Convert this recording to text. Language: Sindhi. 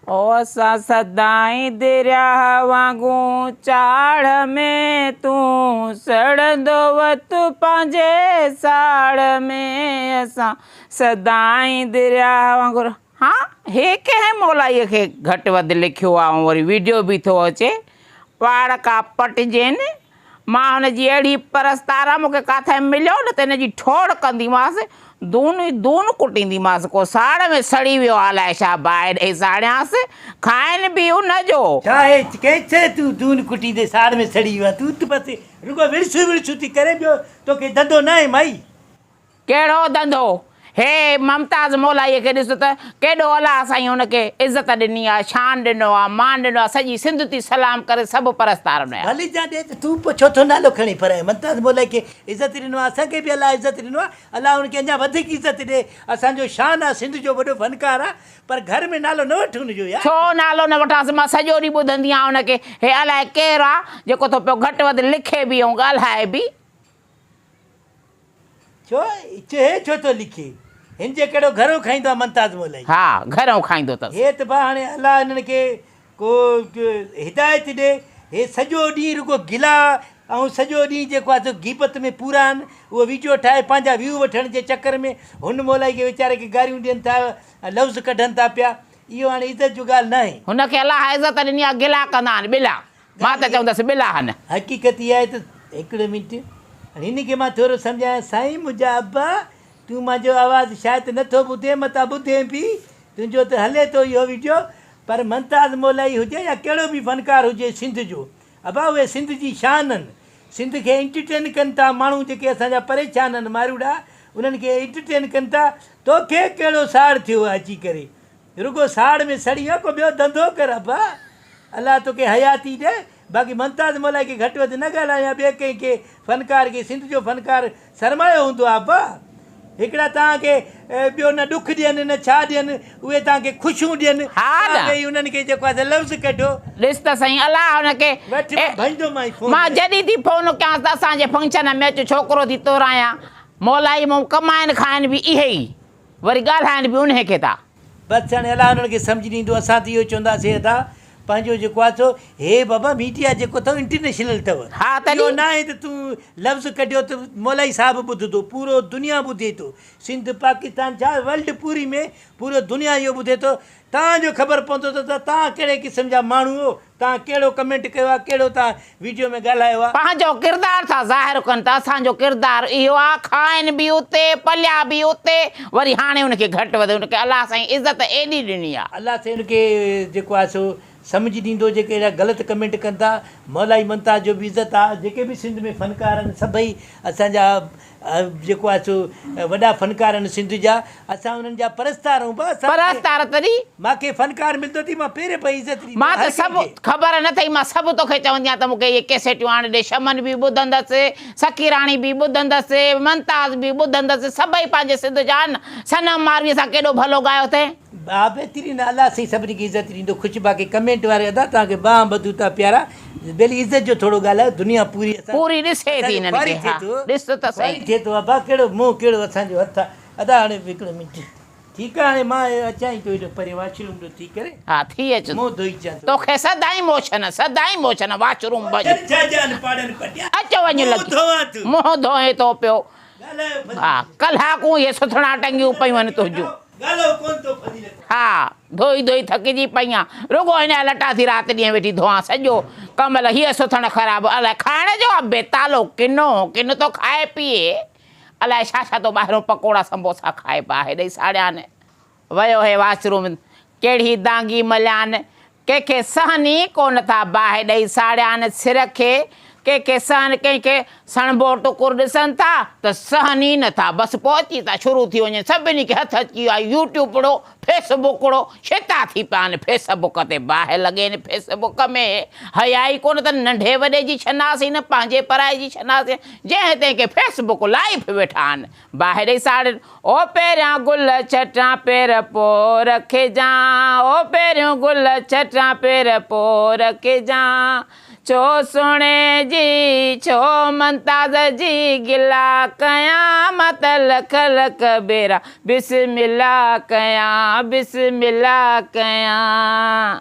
او اسان سدائين درياهه وانگون چاڙهه ۾ تون سڙندو وت پنهنجي ساڙ ۾ اسان سدائين درياهه وانگر. ها هي ڪنهن مولائي کي گهٽ وڌ لکيو آ ۽ وري ويڊيو به ٿو اچي پاڙ ڪا پٽجين مان هن جي اهڙي پرستار آ مون کي ڪاٿي مليو نه ته هن جي ٺوڙ ڪنديمانس دون ئي دون ڪٽينديمانس ڪو ساڙ ۾ سڙي ويو آ الائي ڇا باهه ڏئي ساڙيانس کائن به ان جو. ڇا هي ڪنهن چئي تون دون ڪٽيندي ساڙ ۾ سڙي ويو آ تون ته بس رڳو ورسو ورسو ٿي ڪرين ٻيو توکي ڌنڌو ناهي مائي. ڪهڙو ڌنڌو؟ هي ممتاز مولائيء کي ڏس ته ڪيڏو الله سائين هن کي عزت ڏني آ، شان ڏنو آ، مان ڏنو آ، سڄي سنڌ ٿي سلام ڪري سڀ پرستار ان جا. ڀلي جا ڏي ته تون پوء ڇو ٿو نالو کڻين پر ممتاز مولائي کي عزت ڏنو آ اسان کي به الله عزت ڏنو آ الله هن کي اڃا وڌيڪ عزت ڏي اسان جو شان آ سنڌ جو وڏو فنڪار آ پر گهر ۾ نالو نه وٺ هن جو يار. ڇو نالو نه وٺانس مان سڄو ڏينهن ٻڌندي آهيان هن کي هي الائي ڪير آ جيڪو ٿو پيو گهٽ وڌ لکي به ۽ ڳالهائي به. ڇو هي ڇو ٿو لکي. هن جي ڪهڙو گهرو کائيندو آ ممتاز مولائي. ها گهرو کائيندو اٿس. هي ته ڀا هاڻي الله هنن کي ڪو هدايت ڏي هي سڄو ڏينهن رڳو گلا ۽ سڄو ڏينهن جيڪو آ سو غيبت ۾ پورا آهن اهو ويڊيو ٺاهي پنهنجا ويو وٺڻ جي چڪر ۾ هن مولائي کي ويچاري کي گاريون ڏين ٿا ۽ لفظ ڪڍن ٿا پيا اهو هاڻي عزت جو ڳالهه ناهي. هن کي الله عزت ڏني آ گلا ڪندا آهن ٻلا. مان ته چوندس ٻلا هن. حقيقت اها آهي ته هڪڙو منٽ هاڻي هن کي مان ٿورو سمجهايان سائين منهنجا ابا تون مانجو آواز شايد نه ٿو ٻڌين متان ٻڌين به تنهنجو ته هلي ٿو اهو ويڊيو پر ممتاز مولائي هجي يا ڪهڙو به فنڪار هجي سنڌ جو ابا اهي سنڌ جي شان آهن سنڌ کي انٽرٽين ڪن ٿا ماڻهو جيڪي اسان جا پريشان آهن ماروئڙا انهن کي انٽرٽين ڪن ٿا توکي ڪهڙو ساڙ ٿيو آهي اچي ڪري رڳو ساڙ ۾ سڙي ويو ڪو ٻيو ڌنڌو ڪر ابا الله توکي حياتي ڏي باقي ممتاز مولائي کي گهٽ وڌ نه ڳالهاء يا ٻئي ڪنهن کي فنڪار کي سنڌ جو فنڪار سرمايو هوندو آ ابا هڪڙا توهان کي ٻيو نه ڏک ڏين نه ڇا ڏين اهي توهان کي خوشيون ڏين ها توهان نه. ويهي انهن کي جيڪو آ سو لفظ ڪڍو. ڏس ته سائين الله هن کي وٺ مان ڀڃندومانء فون. مان جڏهن ٿي فون ڪيانس ته اسان جي فنڪشن ۾ اچ ڇوڪرو ٿي تورايان مولائي مون ڪمائن کائن به اهي ئي. وري ڳالهائن به انهي کي ٿا. بس هاڻي الله انهن کي سمجهه ڏيندو اسان ته اهو چونداسين ادا پنهنجو جيڪو آهي سو هي بابا ميڊيا جيڪو اٿو انٽرنيشنل اٿو ها اهو تڏهن. ناهي ته تون لفظ ڪڍيو ته مولائي صاحب ٻڌندو پورو دنيا ٻڌي ٿو سنڌ پاڪستان ڇا ورلڊ پوري ۾ پورو دنيا اهو ٻڌي ٿو تان جو خبر پوندو ته تان ڪهڙي قسم جا ماڻهو هو توهان ڪهڙو ڪمينٽ ڪيو آهي ڪهڙو توهان ويڊيو ۾ ڳالهايو آهي. پنهنجو ڪردار ٿا ظاهر ڪن ته اسان جو ڪردار اهو آ کائن به اتي پليا به اتي وري هاڻي ان کي گهٽ وڌ ان کي الله سائين عزت ايڏي ڏني آ. الله سائين ان کي جيڪو آهي سو سمجهه ڏيندو جيڪي اهڙا غلط ڪمينٽ ڪن ٿا مولائي ممتاز جو به عزت آ جيڪي به سنڌ ۾ فنڪار آهن سڀئي اسان جا جيڪو آهي سو وڏا فنڪار آهن سنڌ جا اسان انهن جا پرستار آهيون با اسان کي پرستار تڏهن. مان کي فنڪار ملندو ٿي مان پهرين پئي عزت ڏيندو مان ته هر سڀ ڪنهن کي. خبر نه ٿئي مان سڀ توکي چوندي آهيان ته مون کي اهي ڪيسيٽيون آڻي ڏي شمن به ٻڌندس سکيراڻي به ٻڌندس ممتاز به ٻڌندس سڀئي پنهنجي سنڌ جا آهن صنم ماروي سان ڪيڏو ڀلو ڳايو اٿئي. با بهترين الله سائين سڀني کي عزت ڏيندو خوش باقي ڪمينٽ واري ادا توهان کي ٻانهن ٻڌون ٿا پيارا ٻيلي عزت جو ٿورو ڳالهايو دنيا پوري اسان پوري ڏسي اسان ٿي جو هنن خواري کي ٿئي ها ٿو ڏس ته خواري سهي. ٿئي ٿو ابا ڪهڙو منهن ڪهڙو اسان جو هٿ آ ادا هاڻي هڪڙو منٽ ٺيڪ آ هاڻي مان اچان ئي ٿو هيڏو پري واش روم ڏو ٿي ڪري ها ٿي اچ منهن ڌوئي اچان ٿو توکي سدائين موشن سدائين موشن واش روم ڀڄ موشن ڇا جان پاڙن پٽيا اچ وڃ منهن لڳي ڌوئان ٿو منهن ڌوئين ٿو پيو ڳالهايو فضيلت ها ڪلاڪون اهي سٿڻا ٽنگيون پيون آهن تنهنجون. ڳالهايو ڪونه ٿو فضيلت. ها ڌوئي ڌوئي ٿڪجي پئي آن. رڳو هن جا لٽا ٿي رات ڏينهن ويٺي ڌوئان. سڄو ڪمل هيء سٿڻ خراب الائي کائڻ جو آ بيتالو ڪنو ڪن ٿو کائي پيئي. الائي ڇا ڇا ٿو ٻاهرون پڪوڙا سمبوسا کائي باهه ڏئي ساڙيان. ويو هي واش روم ڪهڙي دانگي مليان. ڪنهن کي سهن ئي ڪونه ٿا باهه ڏئي ساڙيان سر کي، ڪنهن کي سهن ڪنهن کي سڻڀو ٽڪر ڏسن ٿا ته سهن ئي نه ٿا بس پوء اچي ٿا شروع ٿي وڃن سڀني کي هٿ اچي ويو آهي يوٽيوبڙو فيس بڪڙو شيطا ٿي پيا آهن فيس بڪ تي باهه لڳين فيس بڪ ۾ حيا ئي ڪونه اٿن ننڍي وڏي جي شناس ئي نه پنهنجي پرائي جي شناس ئي جنهن تنهن کي فيس بڪ لائيف ويٺا آهن باهه ڏئي ساڙين، او پهريان گل ڇٽان پير پوء رکجان، او پهريون گل ڇٽان پير پوء رکجان. ڇو سهڻي جي ڇو ممتاز جي گلا ڪيان مان ته لک لک ڀيرا بسم الله ڪيان بسم الله ڪيان.